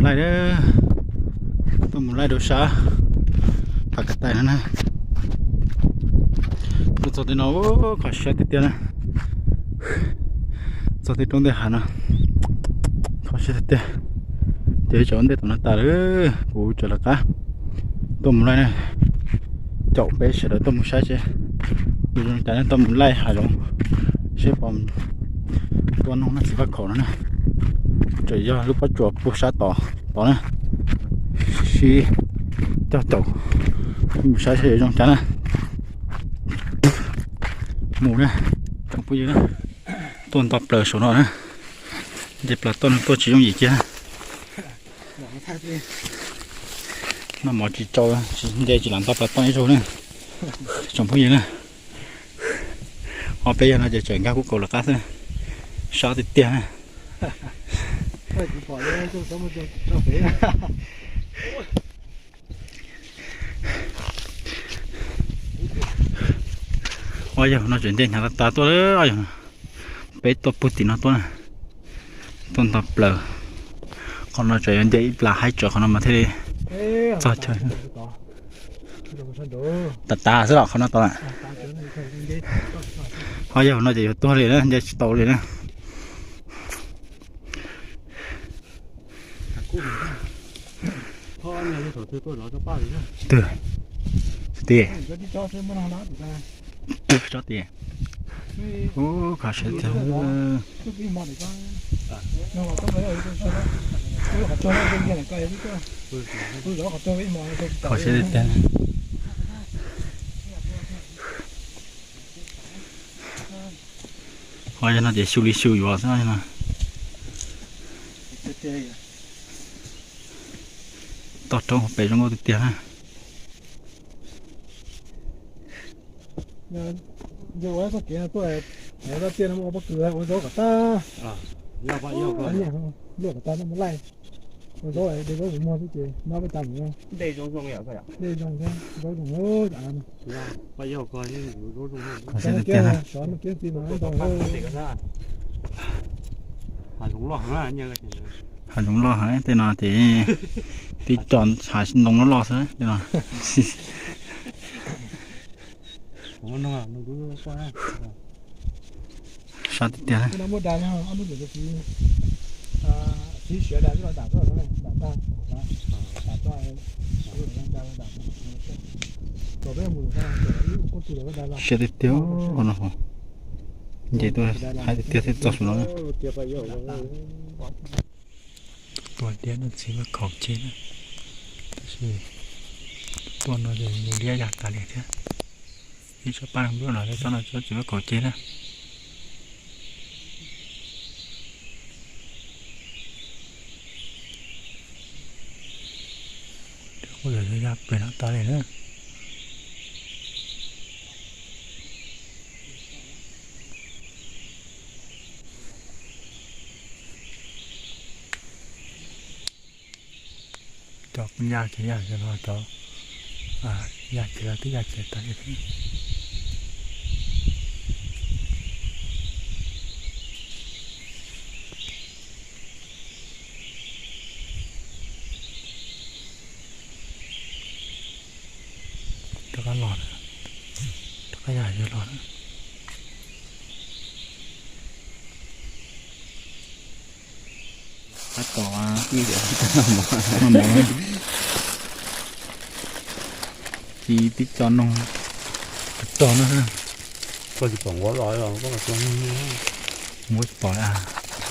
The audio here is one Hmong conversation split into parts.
Laij, tuaj mus laij rau sab Phav Kav Tais no na. Tuaj txog tej no kho siab tiag tiag na. Txog tej roob ntej hav no kho siab tiag tiag. Ces ib tsam ua ntej tom no tas lawm kuv tseem lawv qab tuaj mus laij na. Caum peb sawv daws tuaj mus saib seb zoo cas ne, tuaj mus laij hav zoov seb puas tua noog noj txiv faj khaum no na. Tseem yog lub pob tsuas puag sab tod tod na. Sib cog caum mus saib seb zoo cas na. Mus na, tsoom phooj ywg na, tuaj nto plaws saum no na. Nce plas toj no tuaj tsis yooj yim kiag. Noj mov tsis tsau, nce tsis lam nto plas toj ib zaug na. Tsoom phooj ywg na, ob peb yawg no ces tseem nkag kuj kaus lawv qab xwb, sab tiag tiag na. Ob yawg no tseem nce hnyav tas tas tuaj, ob yawg no, peb tuaj puag tim no tuaj na, tuaj nto plaws. Qhov no tseem yuav nce ib plas haib tsawv qhov no mas thiaj li txog chaw. Tas tas xwb los qhov no tod lawm. Ob yawg no ces yuav tuag li na, nce tsis tau li na. Twb, twb, twb tsob tiag. Ub, kho siab tiag. Kho siab tiag tiag. Qhov no ces xyu li xyu yuav xwb no. Toj roob pem zoo nkauj tiag tiag na. Ua txoj kev tuaj, tiaj no ua zaub kom tag, luaj kom tag no mus laij. Ua zaub de zaub mus muag xwb ces nyob peb tas mus. Dej zoo thiab zaub zoo lawm. Hav zoov loj heev, tej no ces tib co hav ntoo loj loj xwb tej no. Sab tiag tiag. Siab tiag tiag no. Nce tuaj haib tiag tiag thiaj txog saum no. Tua diab noj txiv faj khaum ceg na, tab sis tuaj no ces liab yam tas li thiab. Ib tsob paj npluaj no thiab tsob no tsob txiv faj khaum ceg na. Kuj yog yog pem no tas li na. Cov yaj ces yaj los cov, yaj ces twb yaj ces tas li thiab. Rov qab los, rov qab yaj yuav los na. Qab tom, noj mov, ci tib co noog rog no. Koj tsis pom nquav los, nquav tsis pom,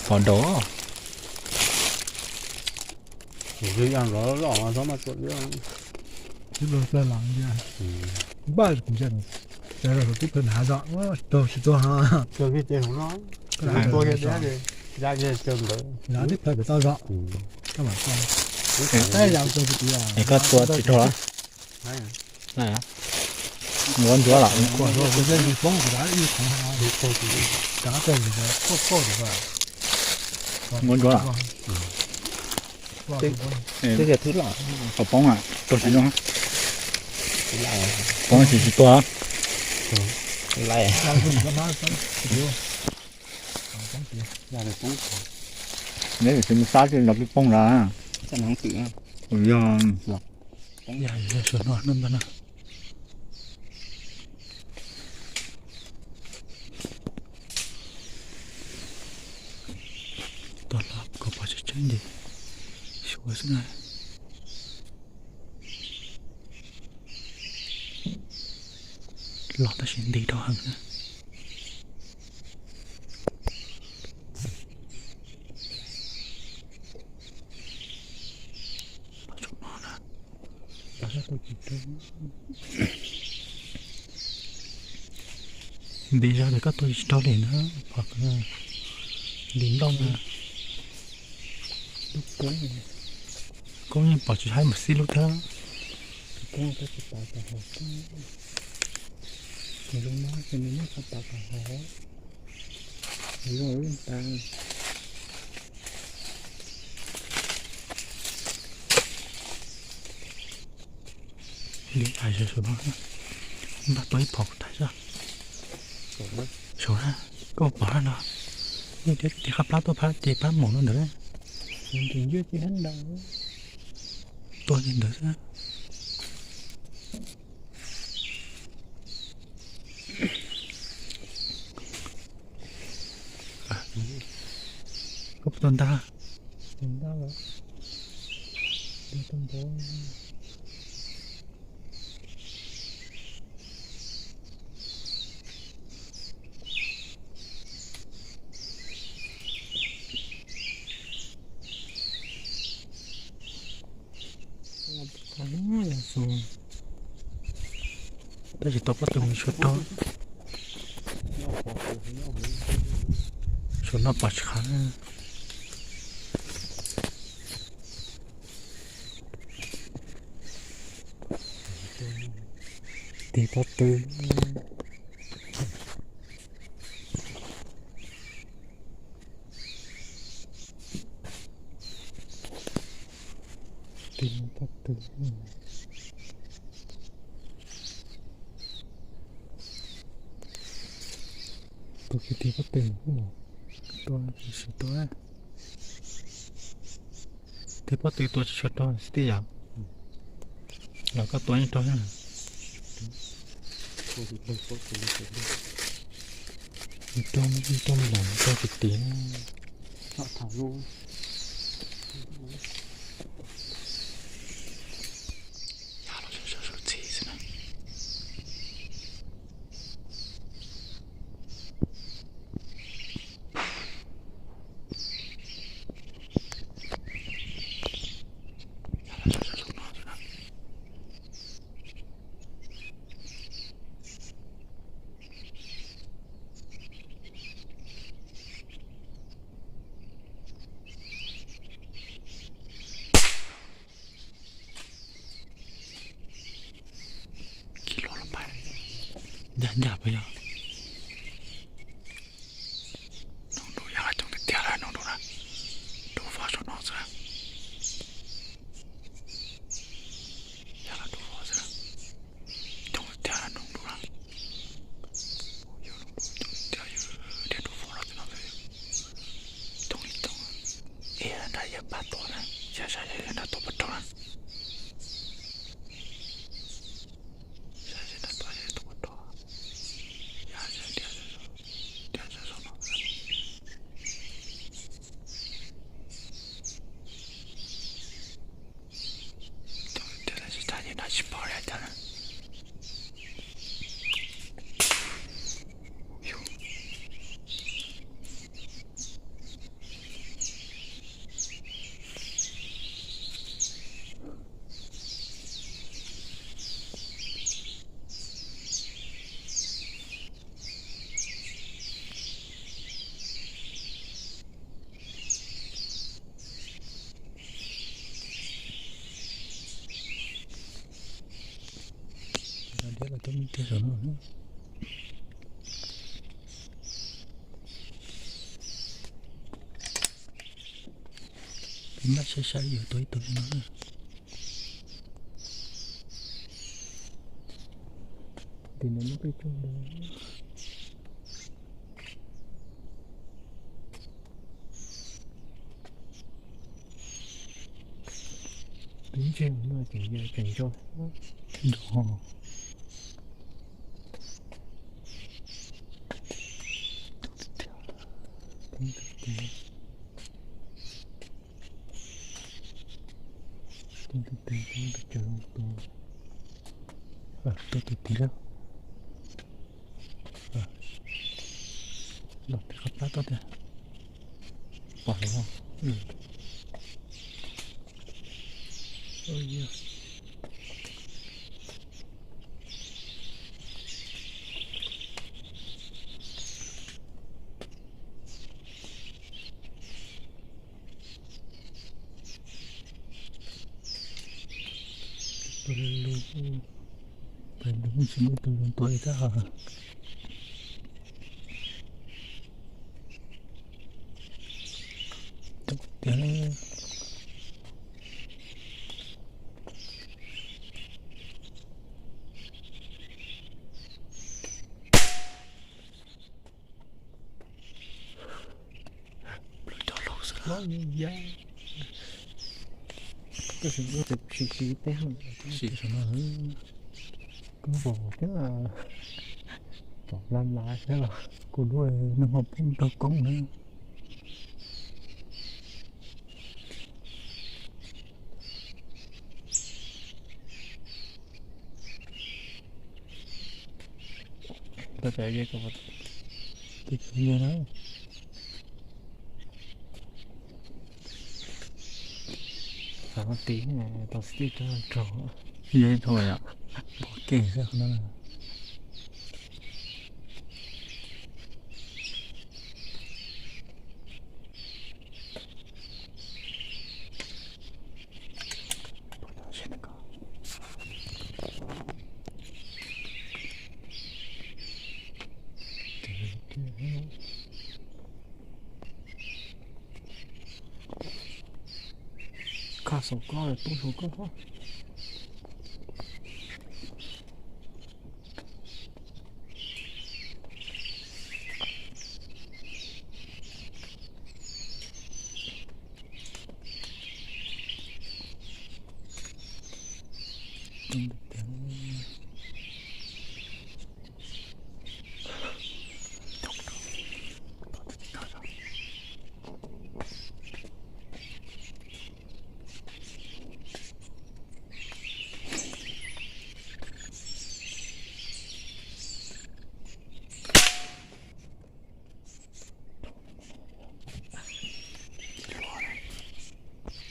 pom daus. Tus twg yog nrov loj mas txhob maj tua. Tib los txog los ntsia, npaj kuv ntsia, tib phaw hnav zom, tsis tuag tsis tuag. Tib phaw pem toj zom, koj mam tau. Es koj tua tsis raug los? Nquav ntsuav los? Nquav ntsuav los? Twb tias thwb los, qhov poob a, raug tsis zoo. Poob tsis tsis tuag. Neb tsis mus sab tsis los pib poob lawm. Yog, yog saum no no ntag na. Tos los kom pom tseeb tseeb ces xyuas xwb na. Los tab sis nti dhau heev na. Nti zog ces koj tua tsis raug li na, pom nti ntoj na. Koob yeej pom tsis haib mus xib lub thiab. Li hais saum no, npaj tua ib phom kuv tham zoj. Saum na, koj pom no, nej thiab tig qab plab tuaj phab ces pab mus no ntawd. Tua li ntawd xwb. Koj puas tau nta? Tab sis tau pob tw mus tshuav rog, tshuav noj pom tsis qab na. Tig pob tw. Tig pob tw. Tus kwv tij pob tw, tua tsis tua. Tej pob tw tua tsis tshua raug xwb tij yom. Los koj tua yeej raug thiab. Rau, rau los rau tsis tim. Yog los saum txhij xwb na. Ncaj ncaj puas yog? Noog dua yog coob tiag tiag lawm, noog dua na. Dua vog saum no xwb. Yog los dua vog xwb. Coob tiag noog dua na. Yog noog dua coob tiag, yog tiag dua vog los xwb no xwb. Coob li coob. Ib nrab yawg pab tuaj na, yawg saib yawg nrab tuaj puas raug na. Saib seb nrab tuaj yawg tuaj puas raug. Yog tiag, tiag saum no. Coob tiag tiag, tsis tas yawg nrab tsis pom li cas na. Diab los coob tiag saum no. Peb npaj saib saib yuav tua ib tug li no na. Tim no muaj peb tug ntawd. Ib ntsis no ces yog tseem nco. Nco. Coob tiag tiag, coob tiag tiag, coob tiag tiag. Tuaj tus tid lawm. Los tim qab plab tuaj tiag. Pom lawm. Pais lug, pais lug tsis muaj ib tug zoo tua li thiab. Coob tiag. Plab cov lus xwb. Koj sim, koj sim siv teb, sim saum no. Koj pom thiab, pom laj laj thiab los kuv lub neej ho poob nrog koob na. Tau tas ye, tau tas ye na. Xav no tiv tau xij rau rau. Ye tau yom. Pom kev xwb qhov no. Kha saum koj, poob saum koj.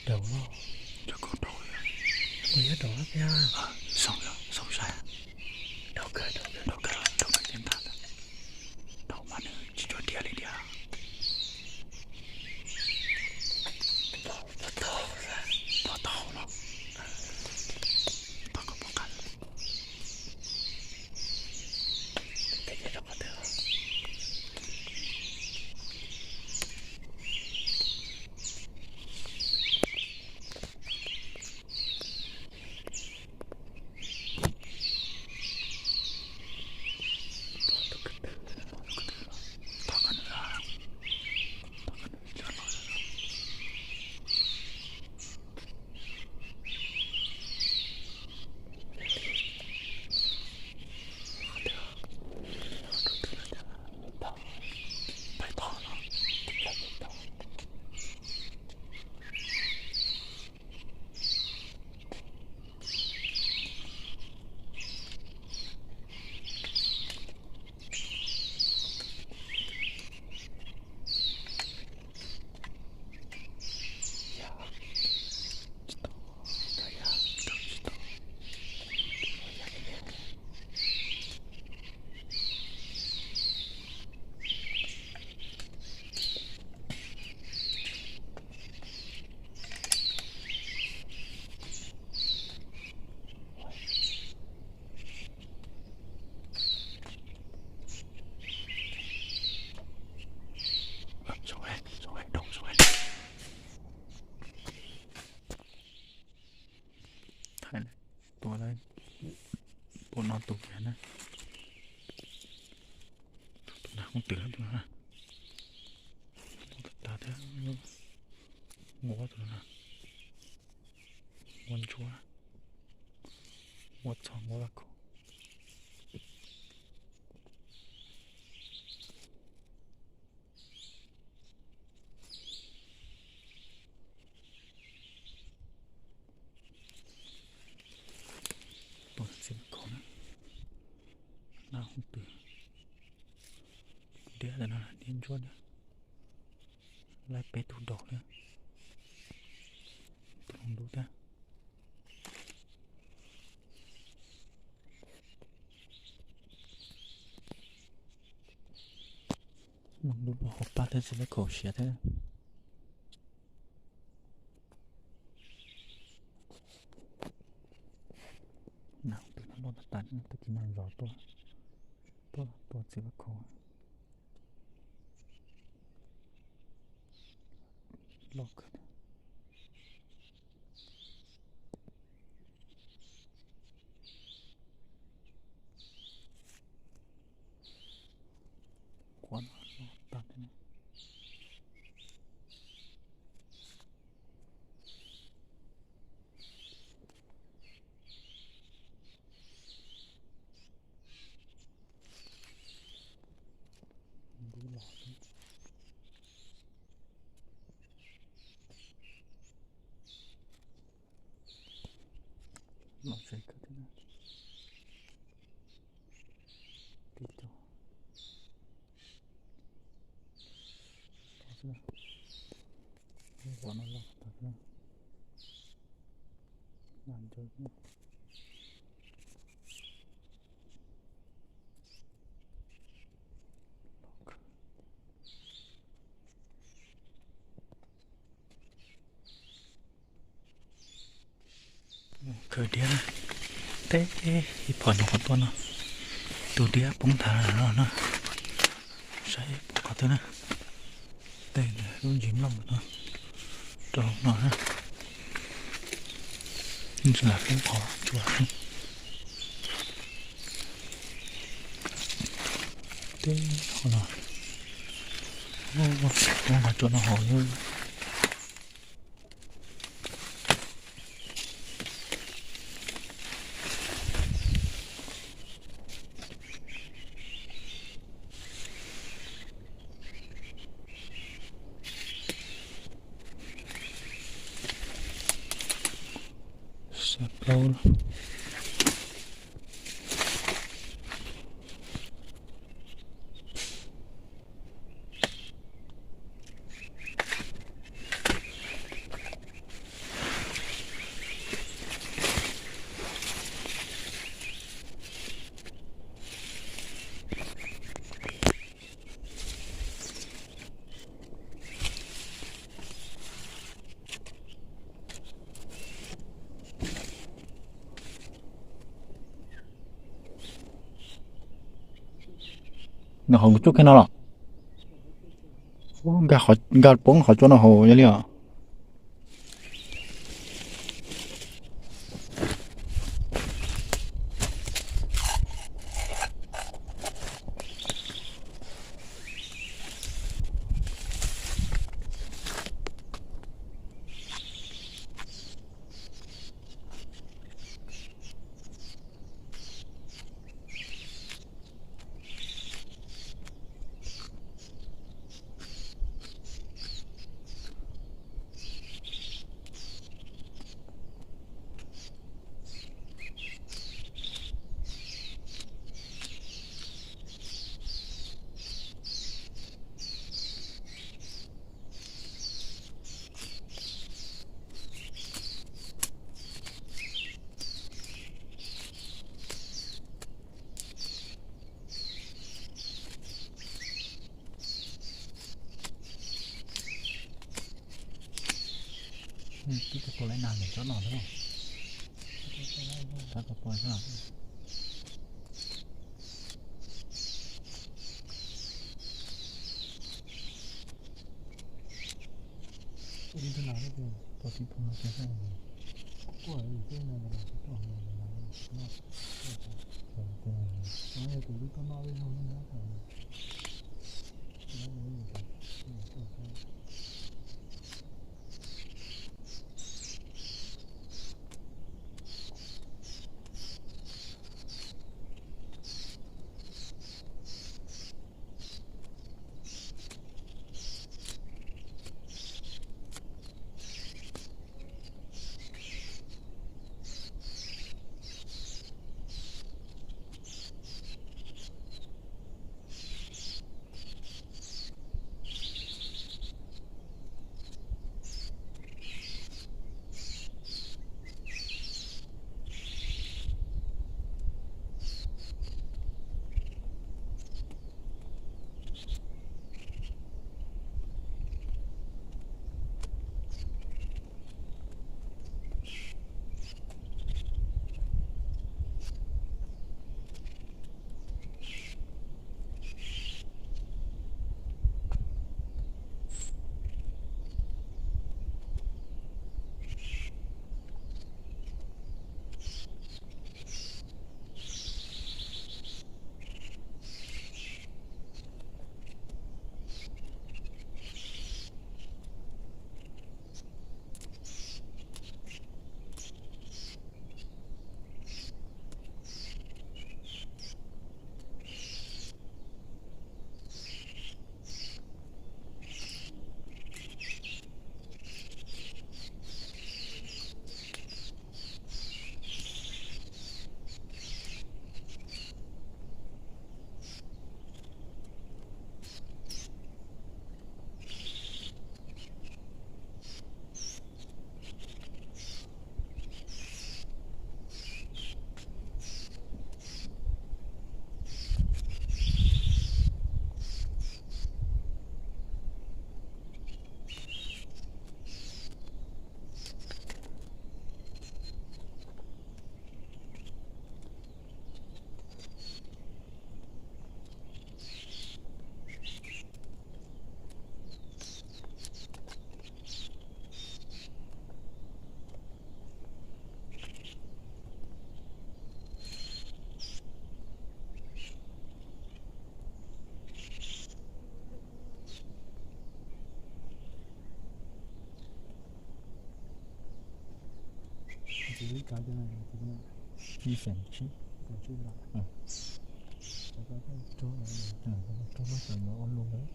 Daus loj, cov koj daus, kuv yuav daus thiab. Xoo, xoo sai. Daus kawg, daus kawg, daus kawg, daus kawg thiab ntag. Daus mas nws tsis tshua diav li diav. Tau, tau, tau los. Tau koj pom qab. Thaij na, tua lawm, tua no tus kiag na. Tus nag koob twm lawm tus no na. Tua tag thiab, ua tus no na. Muaj ntsuab, muaj txog muaj vaj khaum. Tuaj txiv vaj khaum na, nab hooj twg, diab ntawm no diab ntsuab na, laib peb tug daus thiab, tus loo dub thiab. Loo dub hauv pab thiab txiv vaj khaum siav thiab. Nab hooj twg no loj tas tas, tag kis no zov tuaj, tuaj tua txiv vaj khaum loj kawg. Quav no loj tas thiab. Dub los thiab. Los tsev kawg thiab na. Tib co. Los xwb na. Lub vov no los tag thiab. Nag ntsaws thiab. Khaws diab na. Teb ib phom nyuam qhuav tuaj no. Tus diab poob nthav no na. Saib pom qhov twg na. Tej lub ntsis nplooj no rau hauv no na. Ntsis lam poob qhov tsua. Teb qhov no, poob qhov tsua no hauv. Xya plaub. Nws hauv kuv tsuj kiag no los? Nkag poob qhov tsua no hauv yog li os. Twb tsis tau lawv nag ntawm tsob no thiab. Tab tom pom xwb. Ib kav cov no, ib xeem tsib. Ib xeem tsib lawm. Cov no raug lub xyoo yuav ua lug lawm.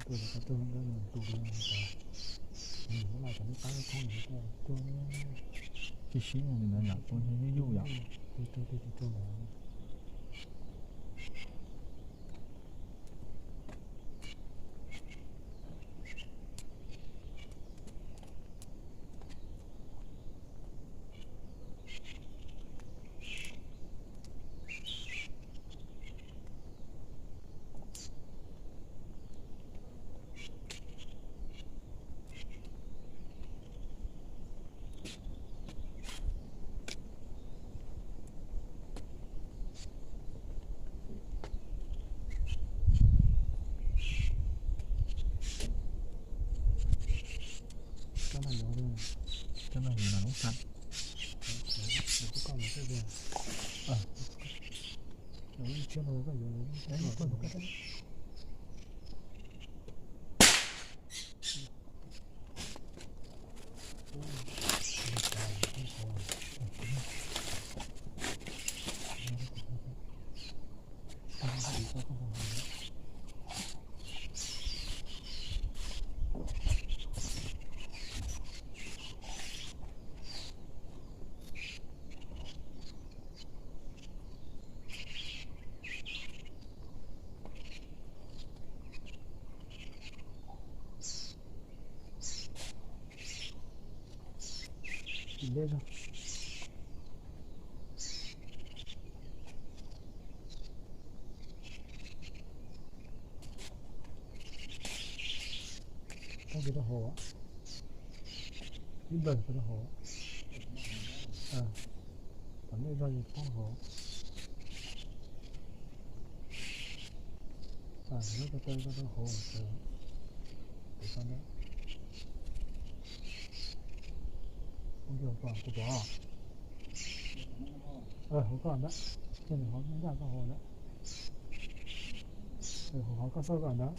Tus no raug lub tus no, nws muab lawm cov lub qab lub qhoob no tuaj. Sib sib no yom, tus no yuj yuj yom. Tus raug tus tus raug lawm. Cov no yuav, cov no yuav lub xas. Pob kws rau hauv, ib nplawg rau hauv. Tom nej zog pob hauv. Lub ko taw ko rau hauv, kuv pom, kuv pom. Hauv koj ntawd, hauv ncaj koj hauv ntawd. Hauv koj xauj koj ntawd.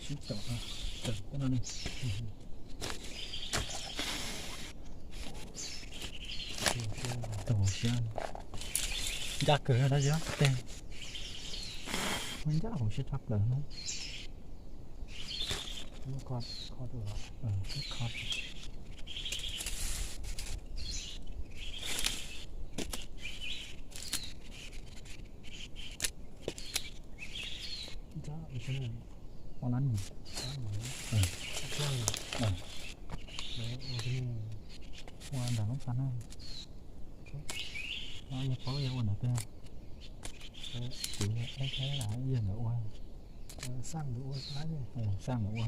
Sib caum, caum no ne. Tau hauv siab, ncaj kawg na yog tej, ncaj hauv siab tshaj plaws na. Ua lab nus, ua ntawm lub pas na. Yog paub yog ua ntawm twg, kuv yog ib yam ntawm ua, xaj ntawm ua.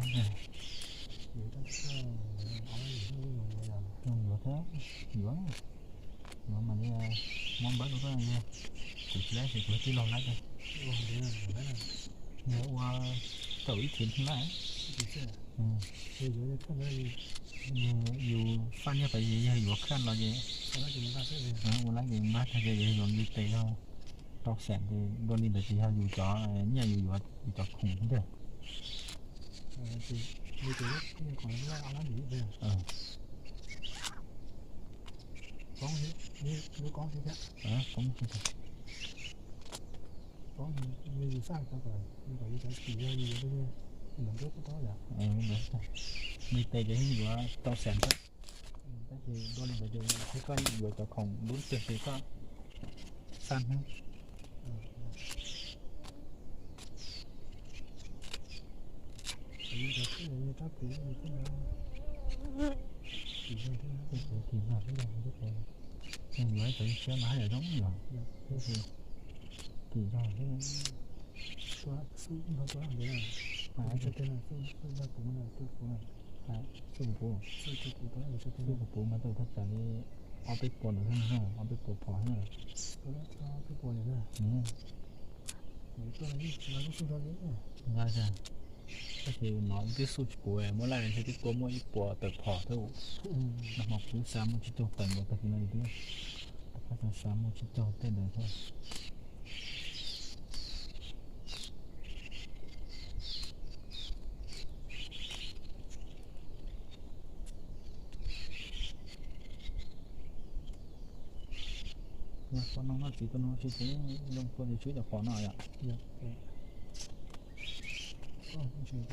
Yuav thiab, yuav, yuav mas li, muab npawb rau koj, kuv tsis laib ces kuv tij laug laib. Yog ua tau ib txhia laib. Yus faj nyiaj pas yog yuav khaj los ces ua laib ces npaj tag ces yuav li tes yog rau xeem ces dua li ntawd ces yog yus cov nyiaj yus yuav yus cov khoom xwb ntag. Poob, poob. Yus xaj cov kom yus cov kim zog yus yuav, nws ntawm nruab kuj tau yom. Nws tes ces yeej yuav tau xeem thiab, tab sis dua li ntawd ces thiab koj yuav cov khoom dub tiag ces koj xaj hnub. Kim zog thiab, kim zog thiab, yuav cov siab mas haj yam zoo yom, tab sis kim zog thiab. Xub nrog tua ntawd na, xub nrog kuv na, xub kuv na, xub kuv puv, xub kuv puv mas tau thaj tsam li ob peb puas ntawd thiab, ob peb puas phom thiab. Ob peb puas ntawd na. Tab sis no twb xub tsis puv, muab laij ntshe twb tua muaj ib puas tawm phom thiab. Nag hmo kuv xav muaj tsib caug tawm nkaus tag kis no thiab, rov qab xav muaj tsib caug tej ntawd thiab. Yog pom no no txiv tuaj no tsis txiv, zoo tuaj tsis tswb cov phom no yom. Ua laiv ces yog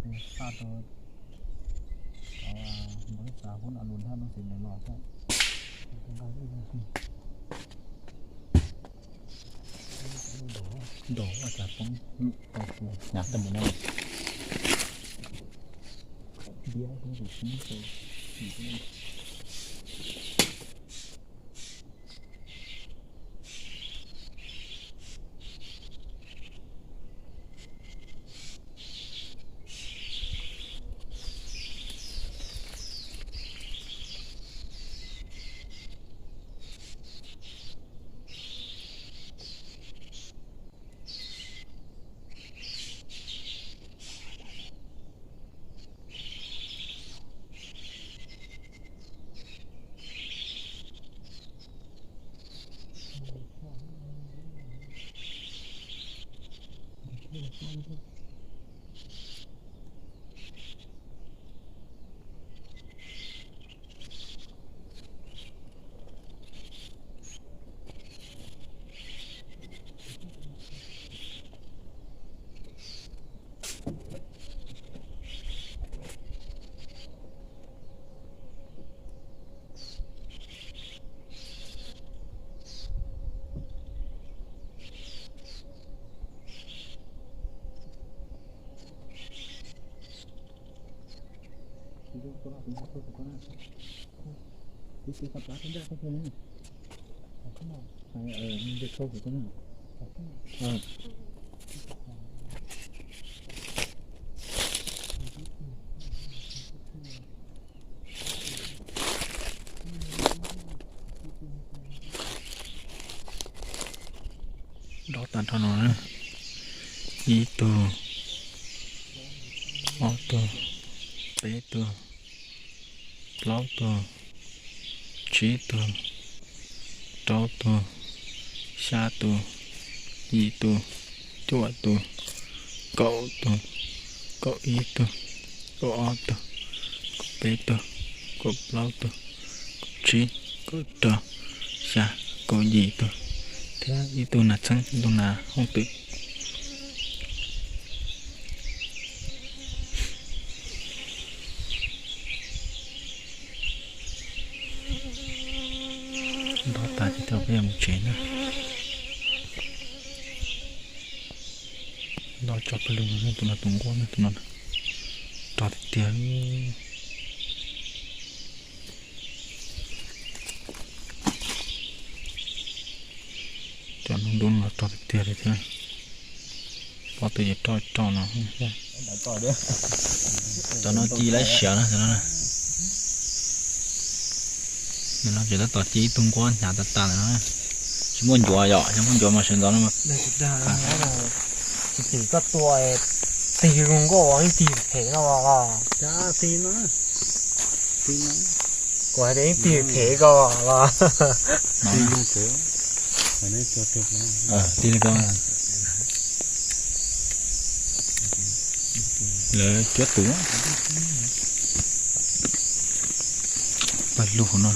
tus faj rau cov npawb xav hub no lus thaj lub xim ntawd los thiab. Ntaus ua cas poob lub tau tus hnyav tag mus no. Ntiab poob tus poob tus. Dob tag nrho no na, ib tug, ob tug, peb tug, plaub tug, tsib tug, rau tug, xya tug, yim tug, cuaj tug, kaum tug, kaum ib tug, kaum ob tug, kaum peb tug, kaum plaub tug, kaum tsib, kaum rau, xya, kaum yim tug, thiab ib tug nas txheeb, ib tug nas hooj twm. Dob tag ces peb yuav mus tsev na. Dob tso pawg lug, tus no tus nquab, tus no rog tiag tiag. Cov noob dub no rog tiag tiag li thiab. Pob tw ces roj roj no. Cov no ci lawv siav na, cov no. Nim no ces tab tom ci ib tug nquab hnyav tas tas lawm no. Tsis muaj ncuav yom, yog muaj ncuav mas sawv ntxov no. Tsis tim koj tua tig zoo nkauj ib tig phem no los. Tig no, tig no. Kuv hais tias ib tig phem ko los. Tig li ko. Lawv cuab tus. Paj lug no,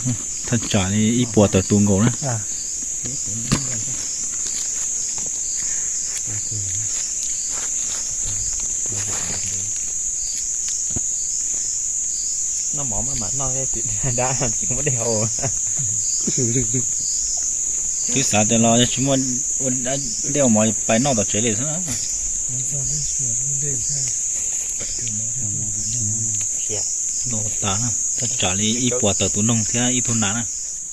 thaj tsam li ib puas tawm tus nkaus na. Noj mov maj mam noj, dab tsis muaj dej haus. Twb xav tias los yog tsis muaj dej ua mov pais noj tom tsev li xwb na. Noj tas na, thaj tsam li ib puas tawm tus noog thiab ib tug nas na.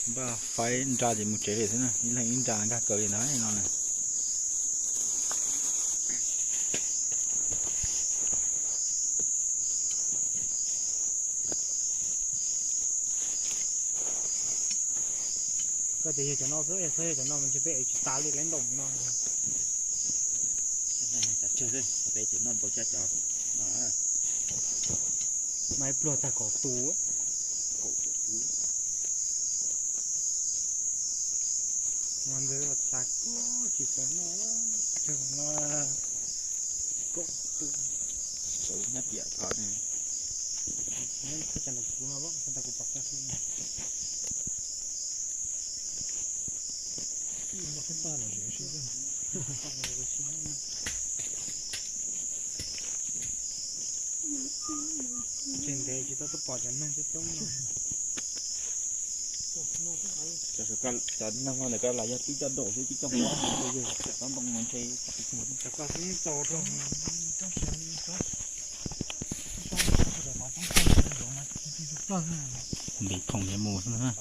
Npaj faib nra ces mus tsev li xwb na, ib leeg ib nra nkag kaws li ntawd no. Koj tias yog cov no xwb, yog xwb yog cov no mas ntshe peb ev tsis tas li, lawv ntaus mus no. Peb noj ntau tshaj cov no. Mas ib pluag tag kaum tus. Kaum tus. Ua ntawd los tas kuv tsis pom noj, no kaum tus. Nyob tiam kom ne. Nyob tag kuv no, tag kuv pom tag kuv. Tseem ntev tsis tau tuaj pom cov noog coob coob no. Cov noog ntawm ko los yog tib co daum xwb, tib co huab, tsob ntoo no ntshe. Cov ko xwb tau rau. Ntiv khoom nyias mus xwb na.